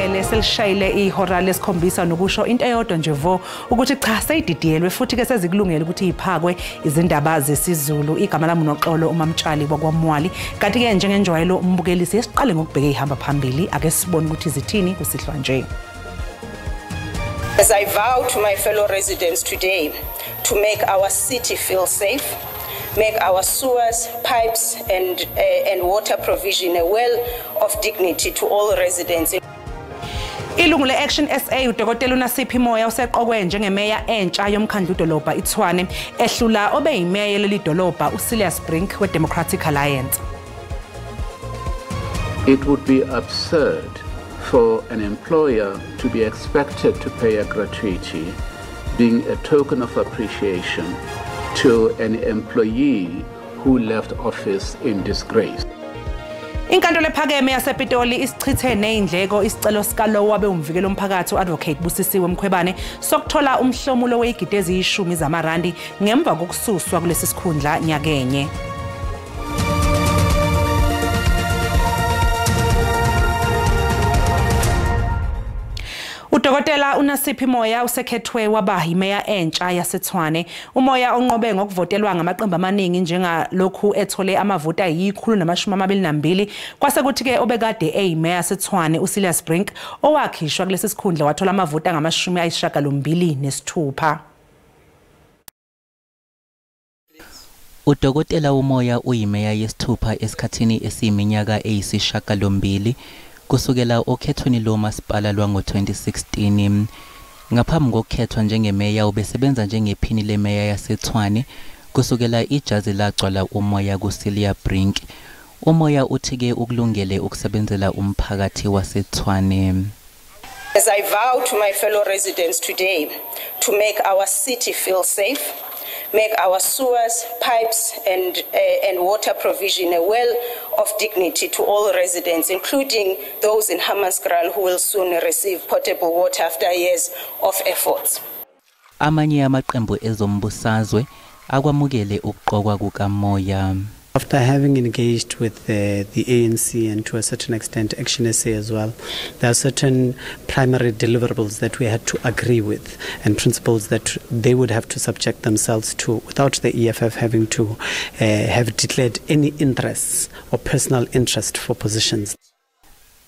Ngikwamukele selishayile ihora lesikhombisa nokusho into eyodwa nje vo ukuthi cha seyididiyelwe futhi ke sezikulungele ukuthi iphakwe izindaba zesiZulu. Igama lami uNoxolo uMamtshali wakwaMwali, kanti ke njengenjwayelo umbukeli siqale ngokubheka ihamba phambili, ake sibone ukuthi zithini kusihlwa nje. As I vow to my fellow residents today to make our city feel safe, make our sewers, pipes and water provision a well of dignity to all residents. Ilungu le-Action SA uDokotela uNasiphi Moya useqokwe njengemeya entsha yomkhandlu dolobha iTshwane, ehlula obeyimeya leli dolobha uCilliers Brink we-Democratic Alliance. It would be absurd for an employer to be expected to pay a gratuity, being a token of appreciation to an employee who left office in disgrace. Inkantolo ephakeme yasePitoli isichithe nezindleko isicelo sikalowo wabe umvikeli omphakathi uAdvocate Busisiwe Mkhwebane sokuthola umhlomulo wezigidi eziyishumi zamarandi ngemva kokususwa kulesi sikhundla nyakenye. Udokotela uNasiphi Moya usekhethwe waba yimeya entsha yaseTshwane. UMoya onqobe ngokuvotelwa ngamaqembu amaningi njengalokhu ethole amavoti ayi-122, kwase kuthi ke obekade eyimeya yaseTshwane uCilliers Brink owakhishwa kulesi sikhundla wathola amavoti angama-86. Udokotela uMoya uyimeya yesithupha esikhathini esiyiminyaka eyisishiyagalombili kusukela okhethweni lomasipala lwango-2016. Ngaphambi kokukhethwa njengemeya ubesebenza njengephini lemeya yaseTshwane kusukela ijazi lagcwala uMoya kuCilliers Brink. UMoya uthi-ke ukulungele ukusebenzela umphakathi waseTshwane. As I vow to my fellow residents today to make our city feel safe, make our sewers, pipes and water provision a well of dignity to all residents, including those in Hammanskraal who will soon receive potable water after years of efforts. Amanye amaqembu ezombusazwe akwamukele ukuqokwa kukaMoya. After having engaged with the ANC and to a certain extent Action SA as well, there are certain primary deliverables that we had to agree with and principles that they would have to subject themselves to without the EFF having to have declared any interests or personal interest for positions.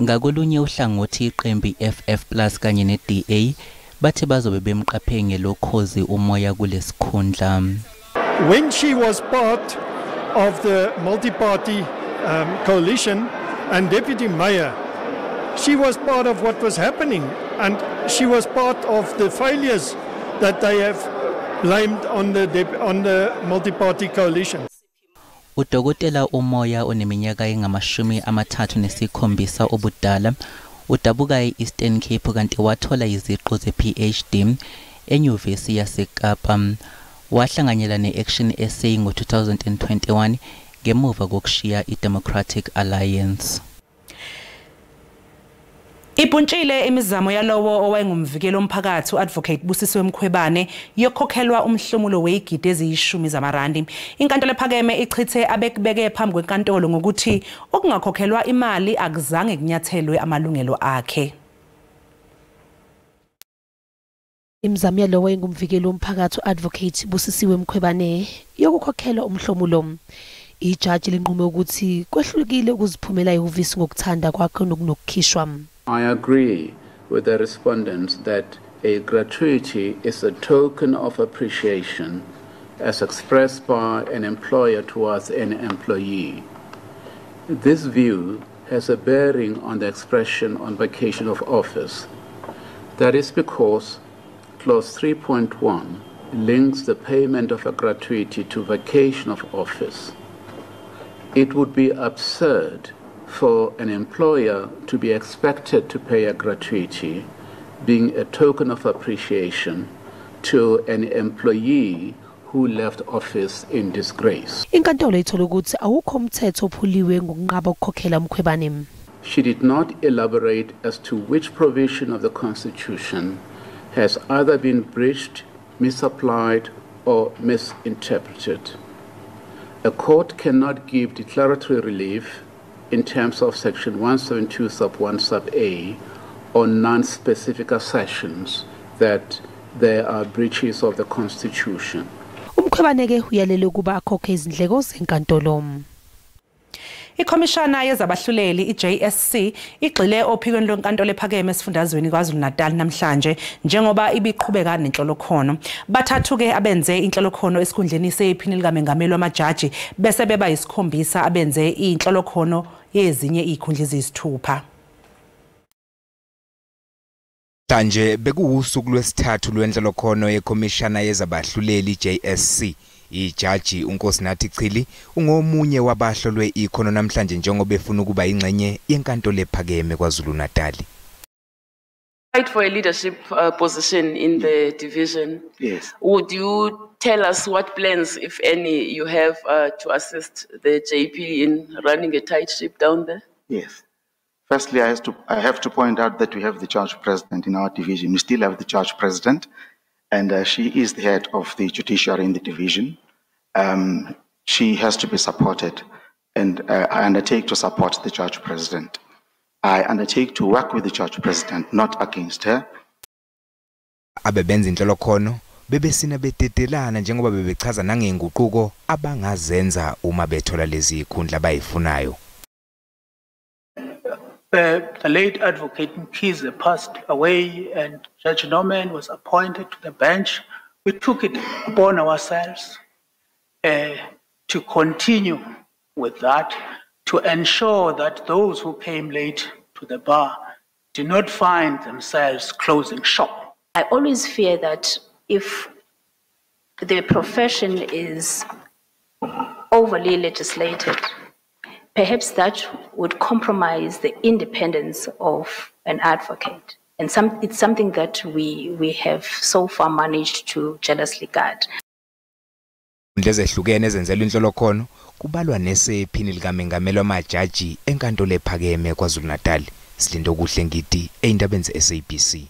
Ngakolunye uhlangothi iqembu FF Plus kanye ne-DA bathe bazobe bemqaphe ngelokhozi uMoya kulesikhundla. When she was part of the multi-party coalition and deputy mayor, she was part of what was happening, and she was part of the failures that they have blamed on the multi-party coalition. Udokotela uMoya oneminyaka engama-37 ubudala udabuka e-Eastern Cape kanti wathola iziqu ze-PhD eNyuvesi yaseKapa. Wahlanganyela ne-Action SA ngo-2021 ngemuva kokushiya i-Democratic Alliance. Ibhuntshile imizamo yalowo owayengumvikeli omphakathi uAdvocate Busisiwe Mkhwebane yokukhokhelwa umhlomulo wezigidi eziyishumi zamarandi. Inkantolo ephakeme ichithe abekubeke phambi kwenkantolo ngokuthi ukungakhokhelwa imali akuzange kunyathelwe amalungelo akhe. Imizamo yalowo engumvikeli womphakathi uAdvocate Busisiwe Mkhwebane yokukhokhelwa umhlomulo. Ijaji linqume ukuthi kwehlulekile ukuziphumela ehhovisi ngokuthanda kwakhe nokunokukhishwa. I agree with the respondents that a gratuity is a token of appreciation as expressed by an employer towards an employee. This view has a bearing on the expression on vacation of office. That is because Clause 3.1 links the payment of a gratuity to vacation of office. It would be absurd for an employer to be expected to pay a gratuity, being a token of appreciation to an employee who left office in disgrace. Inkantolo ithole ukuthi awukho umthetho ophuliwe ngokunqaba ukukhokhela uMkhwebane. She did not elaborate as to which provision of the Constitution has either been breached, misapplied, or misinterpreted. A court cannot give declaratory relief in terms of Section 172 sub 1 sub A or non-specific assertions that there are breaches of the Constitution. UMkhwebane-ke uyalele ukuba akhokhe izindleko zenkantolo. Ikhomishana yezabahluleli iJSC igxile ophikweni lwenkantolo ephakeme esifundazweni KwaZulu-Natal namhlanje njengoba ibiqhubeka nenhlolokhono. Bathathu-ke abenze inhlolokhono esikhundleni sephini likamengameli wamajaji bese beba yisikhombisa abenze inhlolokhono yezinye izikhundla eziyisithupha. Namhlanje bekuwusuku lwesithathu lwenhlolokhono yekhomishana yezabahluleli JSC. Ijaji uNkosinathi Chili ungomunye wabahlolwe ikhono namhlanje njengoba efuna ukuba ingxenye yenkantolo ephakeme KwaZulu-Natal. Fight for a leadership position in the division. Yes. Would you tell us what plans, if any, you have to assist the JP in running a tight ship down there? Yes. Firstly, I have to point out that we have the judge president in our division. We still have the judge president, and she is the head of the judiciary in the division. She has to be supported, and I undertake to support the judge president. I undertake to work with the judge president, not against her. Abebenza inhlolokhono bebesina bededelana njengoba bebechaza nangenguquko abangazenza uma bethola lezi ikhundla abayifunayo. The late Advocate Mkhize passed away and Judge Norman was appointed to the bench. We took it upon ourselves to continue with that, to ensure that those who came late to the bar do not find themselves closing shop. I always fear that if the profession is overly legislated, perhaps that would compromise the independence of an advocate. And it's something that we have so far managed to jealously guard. Ezehlukene ezenzelwa inhlolokhono kubalwa nesephini likamengameli wamajaji enkantolo ephakeme KwaZulu-Natal. Silindokuhle Ngidi eyindabeni ze-SABC.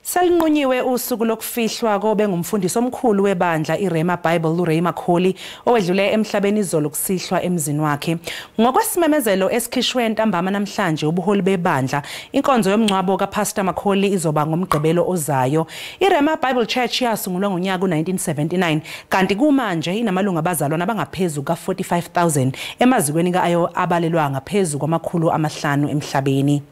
Selinqunyiwe usuku lokufihlwa kobe ngumfundisi omkhulu webandla iRhema Bible uRay Macaulay owedlule emhlabeni izolo kusihlwa emzini wakhe. Ngokwesimemezelo esikhishwe ntambama namhlanje ubuholi bebandla, inkonzo yomngcwabo kaPastor Macaulay izoba ngomgqibelo ozayo. IRhema Bible Church yasungulwa ngonyaka u1979 kanti kumanje inamalungu abazalwana abangaphezulu ka45,000 emazikweni kayo abalelwa ngaphezulu kwama500 emhlabeni.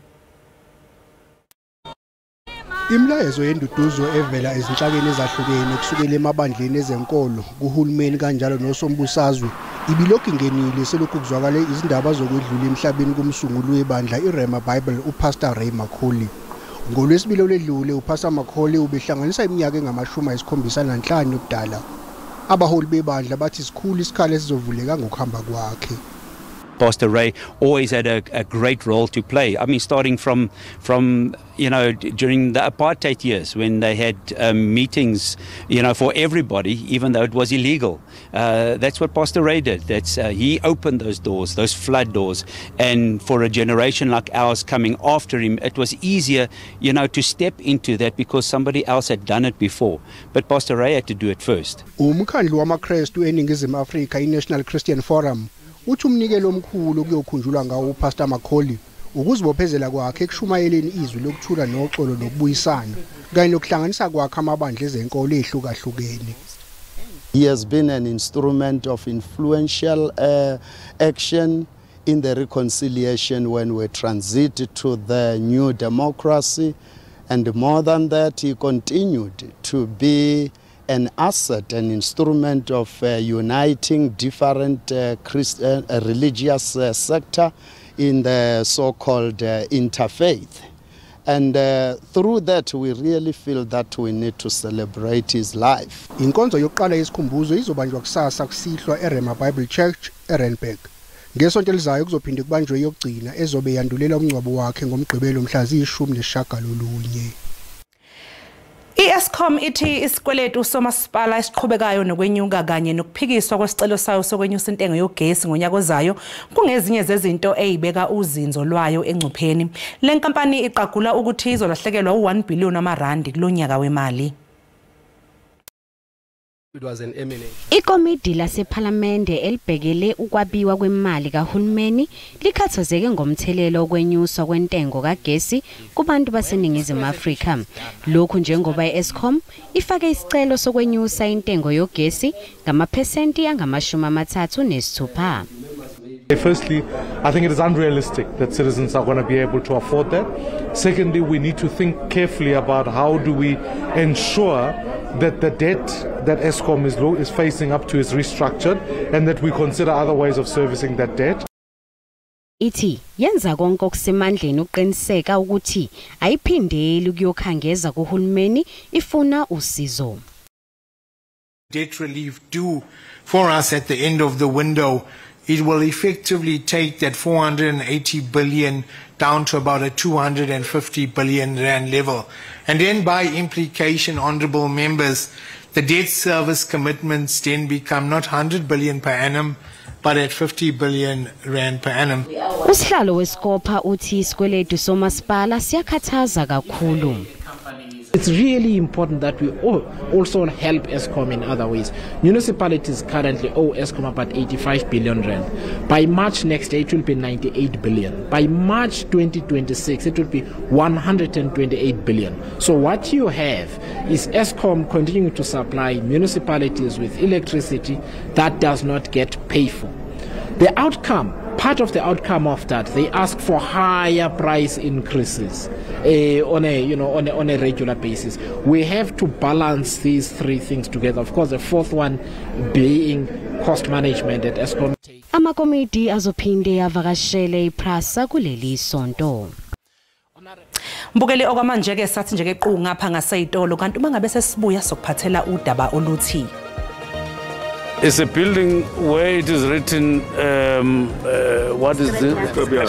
Imilayezo yenduduzo evela ezinhlakeni ezahlukene kusukela emabandleni ezenkolo kuhulumeni kanjalo nosombusazwe ibilokhu ingenile selokhu kuzwakale izindaba zokwedlula emhlabeni kumsunguli webandla iRhema Bible uPastor Ray Macaulay. NgoLwesibili olwedlule uPastor Macaulay ubehlanganisa iminyaka engama-75 ubudala. Abaholi bebandla bathi sikhulu isikhala esizovuleka ngokuhamba kwakhe. Pastor Ray always had a great role to play. I mean, starting from you know, during the apartheid years when they had meetings, you know, for everybody, even though it was illegal. That's what Pastor Ray did. That's he opened those doors, those flood doors. And for a generation like ours coming after him, it was easier, you know, to step into that because somebody else had done it before. But Pastor Ray had to do it first. Umkhandlu wamaKrestu eNingizimu Afrika, iNational Christian Forum, uthi umnikelo omkhulu kuyokhunjulwa ngawo uPastor Macaulay ukuzibophezela kwakhe ekushumayeleni izwi lokuthula noxolo nokubuyisana kanye nokuhlanganisa kwakhe amabandla ezenkolo ehlukahlukene. He has been an instrument of influential action in the reconciliation when we transit to the new democracy, and more than that, he continued to be an asset, an instrument of uniting different Christian religious sector in the so-called interfaith. And through that, we really feel that we need to celebrate his life. Inkonzo yokuqala yesikhumbuzo izobanjwa kusasa kusihlwa eRhema Bible Church eRandburg. Ngesonto elizayo kuzophinde kubanjwe yokugcina ezobe yandulela umngcwabo wakhe ngomgqibelo mhla ziyi-19. I-Eskom ithi isikweletu somasipala esiqhubekayo nokwenyuka kanye nokuphikiswa kwesicelo sayo sokwenyusa intengo yogesi ngonyaka ozayo kungezinye zezinto ezibeka uzinzo lwayo engcupheni. Le nkampani iqagula ukuthi izolahlekelwa u1 billion amarandi kulonyaka wemali. It was an eminent. Ikomidi lasephalamende elibhekele ukwabiwa kwemali kahulumeni likhathazeke ngomthelelo wokwenyuswa kwentengo kagesi kubantu baseNingizimu Afrika. Lokhu njengoba i-Eskom ifake isicelo sokwenyusa intengo yogesi ngamaphesenti angama-36. Firstly, I think it is unrealistic that citizens are going to be able to afford that. Secondly, we need to think carefully about how do we ensure that the debt that Eskom is facing up to is restructured and that we consider other ways of servicing that debt. Ithi yenza konke okusemandleni ukuqiniseka ukuthi ayiphindeli ukuyokhangeza kuhulumeni ifuna usizo. Debt relief due for us at the end of the window, it will effectively take that 480 billion down to about a 250 billion rand level. And then by implication, honorable members, the debt service commitments then become not 100 billion per annum, but at 50 billion rand per annum. Usihlalo weScopa uthi isikweletu somasipala siyakhathaza kakhulu. It's really important that we also help Eskom in other ways. Municipalities currently owe Eskom about 85 billion rand. By March next year, it will be 98 billion. By March 2026, it will be 128 billion. So what you have is Eskom continuing to supply municipalities with electricity that does not get paid for. The outcome, part of the outcome of that, they ask for higher price increases on a regular basis. We have to balance these three things together. Of course, the fourth one being cost management at Eskom. Amakomiti azophinde avakashele iPrasa kuleli sonto. Mbukeli, okwamanje ke sathi nje ke qu ngapha ngaseyitolo, kanti uma ngabe sesibuya sokuphathela udaba oluthi It's a building where it is written, what is it?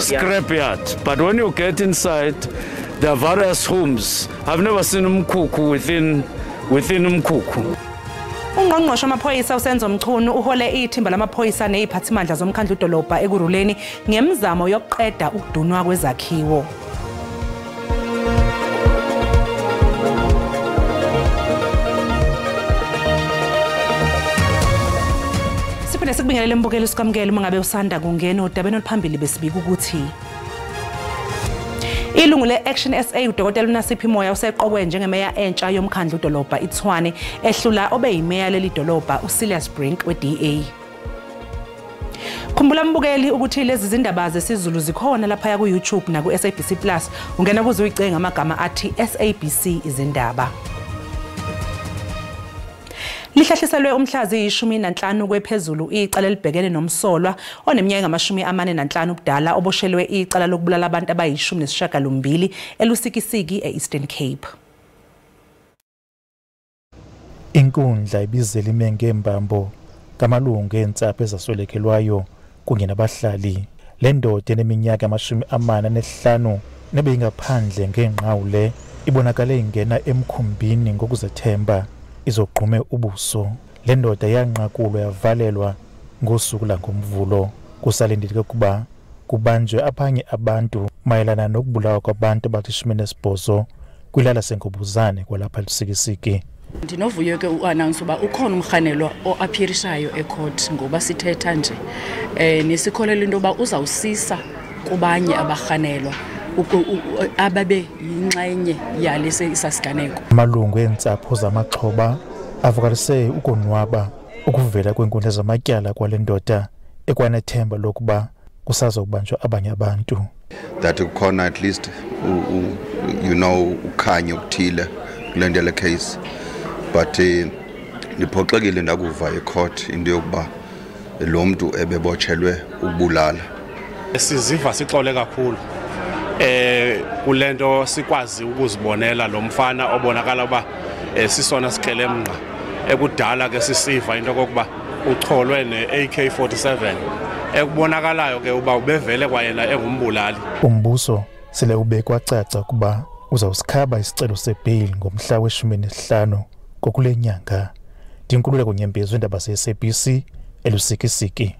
Scrapyard. But when you get inside, there are various homes. I've never seen umkhukhu within umkhukhu. Ungqongqoshe wamaphoyisa uSenzo Mchunu uhole ithimba lamaphoyisa neziphathimandla zomkhandlu dolobha Ekurhuleni ngemizamo yokuqeda ukudunwa kwezakhiwo. Siphinde sikubingelele mbukeli, sikwamukele uma ngabe usanda kungena odabeni oluphambili. Besibika ukuthi ilungu le-Action SA uDokotela uNasiphi Moya useqokwe njengemeya entsha yomkhandlu dolobha iTshwane, ehlula obeyimeya leli dolobha uSilas Brink we-DA. Khumbula mbukeli ukuthi lezi zindaba zesiZulu zikhona laphaya ku-YouTube naku-SABC Plus. Ungena kuze uyicenge ngamagama athi SABC Izindaba. Lihlahliselwe umhla ziyi-15 kwephezulu icala elibhekene nomsolwa oneminyaka engama-45 ubudala oboshelwe icala lokubulala abantu abayi-18 eLusikisiki e-Eastern Cape. Inkundla ibizele ime ngembambo ngamalungu entsapho ezaswelekelwayo kunye nabahlali. Le ndoda eneminyaka 45 nebeyingaphandle ngenqawule ibonakale ingena emkhumbini ngokuzethemba izogqume ubuso. Le ndoda yanqakulwa yavalelwa ngosuku langomvulo. Kusalindeleke ukuba kubanjwe abanye abantu mayelana nokubulawa kwabantu abayi-18 kwilala seNgobuzane kwalapha eLusikisiki. Ndinovuyo ke uannounce uba ukhona umrhanelwa oappearishayo ecourt ngoba sithetha nje, nesikholelwa into yoba uzawusisa kubanye abarhanelwa ababe yinxenye yalesi sasiganeko. Amalungu entsapho zamaxhoba avakalise ukonwaba ukuvela kwenkundla zamatyala kwale ndoda, ekwanethemba lokuba kusazokubanjwa abanye abantu. That kukhona at least ukhanyo okuthile kule nto yale case, but ndiphoxekile ndakuva ecourt into yokuba lo mntu ebebotshelwe ukubulala. Siziva sixole kakhulu kulento sikwazi ukuzibonela lo mfana obonakala uba sisona sikhelemnqa ekudala ke sisiva into kokuba ucholwe ne-AK-47 ekubonakalayo ke uba ubevele kwayena engumbulali. Umbuso sele ubekwa caca ukuba uzawusikhaba isicelo sebheyili ngomhla we-15 kokule nyanga. Ndinkululeko Nyembezi, indaba ze-SABC eLusikisiki.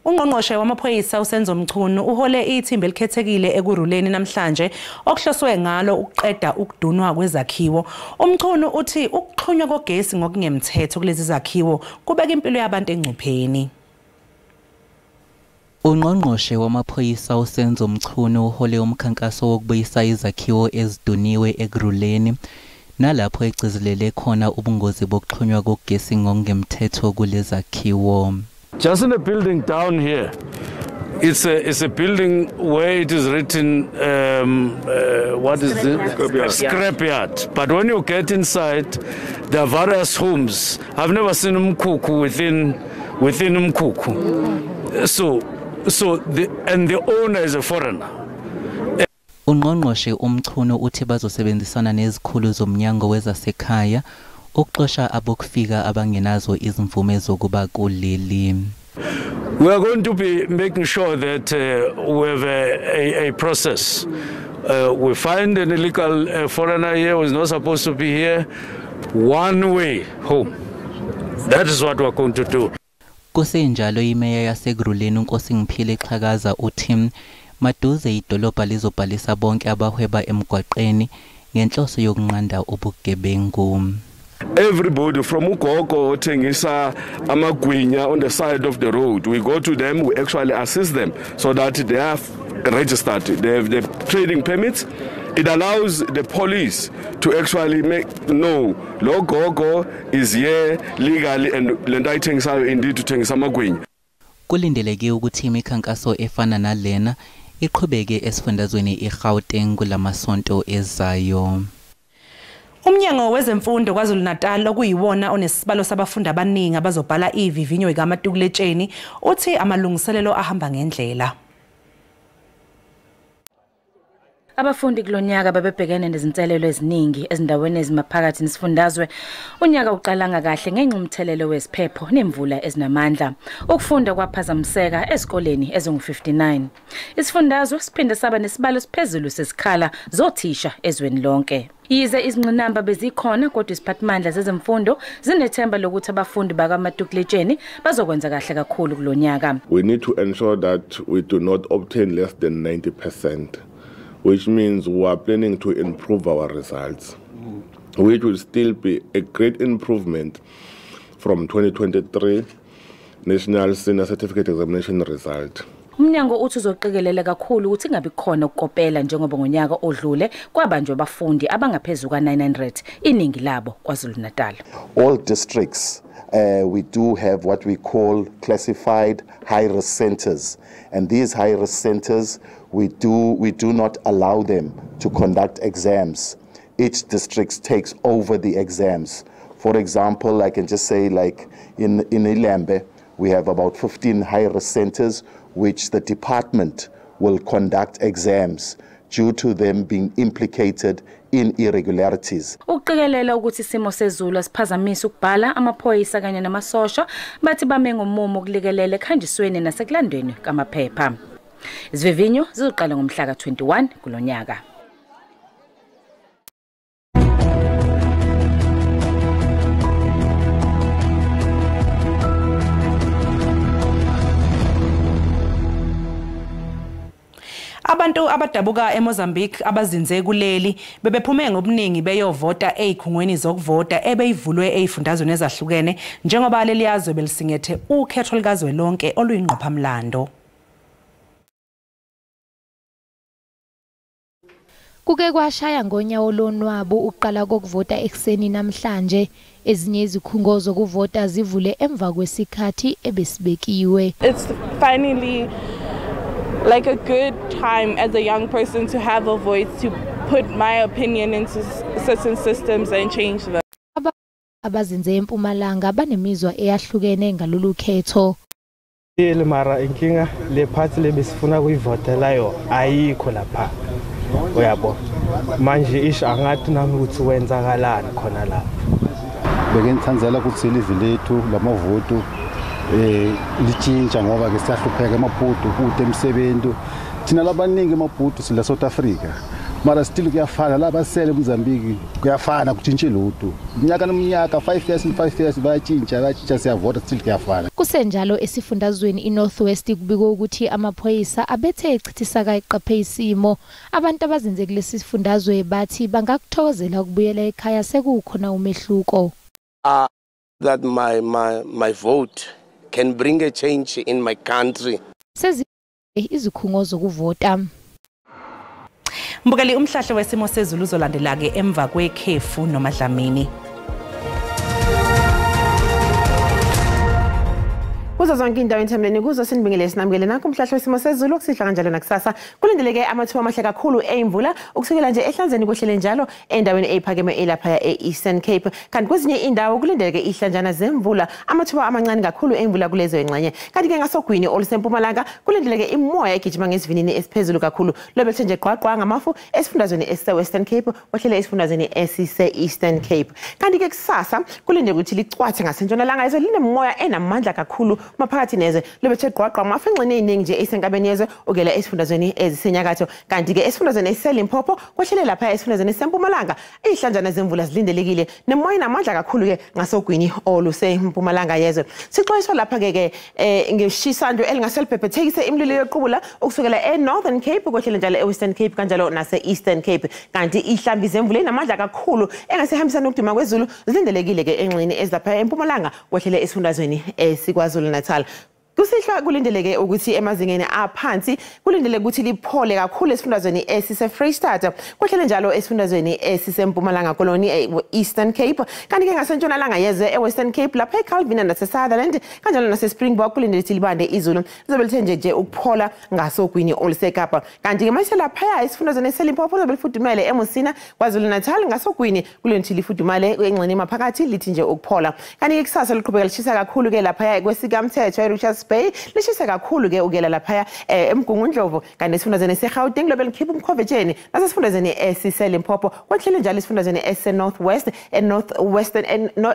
Ungqongqoshe wamaphoyisa uSenzo Mchunu uhole ithimba elikhethekile Ekurhuleni namhlanje okuhloswe ngalo ukuqeda ukudunwa kwezakhiwo. UMchunu uthi ukuxhunywa kogesi ngokungemthetho kulezi zakhiwo kubeka impilo yabantu engcupheni. Ungqongqoshe wamaphoyisa uSenzo Mchunu uhole umkhankaso wokubuyisa izakhiwo eziduniwe Ekurhuleni nalapho egcizelele khona ubungozi bokuxhunywa kogesi ngokungemthetho kulezakhiwo. Just in a building down here, it's a building where it is written, what is it? Scrapyard. But when you get inside, there are various homes. I've never seen umkhukhu within umkhukhu. So the owner is a foreigner. Ungqongqoshe uMchunu uthi bazosebenzisana nezikhulu zomnyango wezasekhaya ukuxosha abokufika abangenazo izimvume zokuba kuleli. We are going to be making sure that we have a process. We find an illegal foreigner here who is not supposed to be here, one way home. That is what we are going to do. Kusenjalo imeya yaseKurhuleni uNkosingiphile Xhakaza uthi maduze idolobha lizobhalisa bonke abahweba emgwaqeni ngenhloso yokunqanda ubugebengu. Everybody from ugogo othengisa amagwinya on the side of the road, we go to them, we actually assist them so that they are registered, they have the trading permits. It allows the police to actually make know lo gogo is here legally and lento ayithengisayo indeed uthengisa amagwinya. Kulindeleke ukuthi imikhankaso efana nalena iqhubeke esifundazweni iGauteng kulamasonto ezayo. Umnyango wezemfundo KwaZulu-Natal okuyiwona onesibalo sabafundi abaningi abazobhala ivivinyo ikamatikuletsheni uthi amalungiselelo ahamba ngendlela. Abafundi kulonyaka babebhekene nezinselelo eziningi ezindaweni ezimaphakathi nesifundazwe. Unyaka uqalanga kahle ngenxa umthelelo wesiphepho nemvula ezinamandla. Ukufunda kwaphazamiseka ezikoleni ezingu-59. Isifundazwe siphinde saba nesibalo esiphezulu sesikhala zothisha ezweni lonke. Yize izingqinamba bezikhona kodwa isiphathimandla zezemfundo zinethemba lokuthi abafundi bakamatikuletsheni bazokwenza kahle kakhulu kulonyaka. We need to ensure that we do not obtain less than 90%. Which means we are planning to improve our results, which will still be a great improvement from 2023 National Senior Certificate Examination result. Umnyango uthi uzoqikelela kakhulu ukuthi ingabi khona ukukopela njengoba ngonyaka odlule kwabanjwe abafundi abangaphezulu ka-900 iningi labo KwaZulu-Natal. All districts we do have what we call classified high-risk centers, and these high-risk centers we do not allow them to conduct exams. Each district takes over the exams. For example, I can just say, like in Ilembe, we have about 15 high-risk centers which the department will conduct exams due to them being implicated in irregularities. Ukuqikelela ukuthi isimo sezulu asiphazamisa ukubhala, amaphoyisa kanye namasosha bathi bame ngomumo ukulekelela ekhanjisweni nasekulandweni kamaphepha. Izivivinyo zizoqala ngomhla ka-21 kulonyaka. Abantu abadabuka eMozambique abazinze kuleli bebephume ngobuningi beyovota ezikhungweni zokuvota ebeyivulwe ezifundazweni ezahlukene njengoba leli yazwe belisingethe ukhetho likazwelonke oluyingqophamlando. Kuke kwashaya ngonyawo lonwabu uqala kokuvota ekuseni namhlanje. Ezinye izikhungo zokuvota zivule emva kwesikhathi ebesibekiwe. It's finally like a good time as a young person to have a voice, to put my opinion into certain systems and change them. Abazinze eMpumalanga banemizwa eyahlukene ngalolu khetho. Ile mara inkinga le party lebesifuna kuyivotela yo ayikho lapha. Uyabo. Manje ish angathi nami ukuthi wenzakalani khona lapha. Beke ngithanzela ukuthi live lethu lamavoto litshintsha ngoba ke siyahlupheka eMaputo kude emsebenzi. Thina labaningi eMaputo sila South Africa. Mara still kuyafana labasele eMozambique kuyafana kutshintshe lutho. Umnyaka nomnyaka 5 years and 5 years bayatshintsha siyavota still kuyafana. Kusenjalo esifundazweni iNorth West kubikwa ukuthi amaphoyisa abethe echithisaka iqaphe isimo. Abantu abazinze kulesi sifundazwe bathi bangakuthokozela ukubuyela ekhaya sekukhona umehluko. That my vote can bring a change in my country. Sezi izikhungo zokuvota. Mbukeli, umhlahlo wesimo sezulu uzolandela ke emva kwekhefu noMadlamini. Kuzo zonke indawo enthembeni kuzo sinibingelele sinamukele nakho umhlahlo wesimo sezulu okusihla kanjalo nakusasa. Kulindeleke amathuba amahle kakhulu emvula ukusukela nje ehlanzeni kwehlele njalo endaweni eyiphakeme elapha e-Eastern Cape. Kanti kwezinye indawo kulindeleke ihlanjana zemvula, amathuba amancane kakhulu emvula kulezo ingxenye. Kanti ke ngasogwini olusempumalanga kulindeleke imoya egijima ngesivinini esiphezulu kakhulu. Lobethe nje gqwaqwa ngamafu esifundazweni esise-Western Cape wehlele esifundazweni esise-Eastern Cape. Kanti ke kusasa kulindeleke ukuthi licwathe ngasentshonalanga izwe linemoya enamandla kakhulu maphakathi nezwe lobethe gqwaqwa amafu engxenye eyiningi nje esenkabeni yezwe ukela esifundazweni ezisenyakatho. Kanti ke esifundazweni esiseLimpopo kwehlele lapha esifundazweni esempumalanga ihlanjana zemvula zilindelekile nemoya enamandla kakhulu ke ngasogwini olusempumalanga yezwe. Sixwayiswa lapha ke ngeshisando elingaselibhebhethekise imililo yoqubula ukusukela eNorthern Cape kwehlele njalo eWestern Cape kanjalo nase-Eastern Cape. Kanti ihlambi zemvula enamandla kakhulu engasehambisana nokuduma kwezulu zilindelekile ke engxenye ezilapha empumalanga kwehlele esifundazweni esiKwaZulu Natal. Kusihlwa kulindeleke ukuthi emazingeni aphansi kulindeleke ukuthi liphole kakhulu esifundazweni esise-Freystata kwehlele njalo esifundazweni esisempumalanga koloni e-Eastern Cape. Kanti ke ngasentshonalanga yezwe e-Western Cape lapha eCalvina nase-Sutherland kanjalo nase-Springbok kulindeleke ukuthi libande izulu lizobe lithe nje ukuphola ngasogwini oluseKapa. Kanti ke manje laphaya esifundazweni eseLimpopo lizobe lifudumele eMusina KwaZulu Natal ngasogwini kulindeleke ukuthi lifudumale engxenye maphakathi lithi nje ukuphola. Kanti ke kusasa liqhubeka lishisa kakhulu ke laphaya kwesikamthetho eRichards Bay lishisa kakhulu ke ukela laphaya eMgungundlovu. Kanti esifundazweni eseGauteng lobe likhipha umkhovetsheni nasesifundazweni esiseLimpopo kwehlele njalo esifundazweni ese-North West, e-North Western,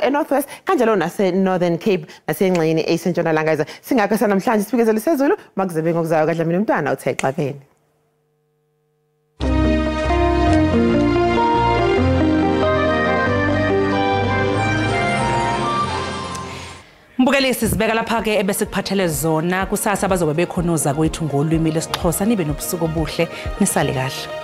e-North West kanjalo nase-Northern Cape nasengxenyeni eyisentshonalanga yezwe. Singakho sanamhlanje sibikezelo sezulu makuzebe ngokuzayo kaDlamini umntwana uthe xabeni. Mbukeli, sizibeka lapha ke ebese kuphathele zona kusasa bazobe bekhona ozakwethu ngolwimi lesiXhosa. Nibe nobusuku obuhle, nisale kahle.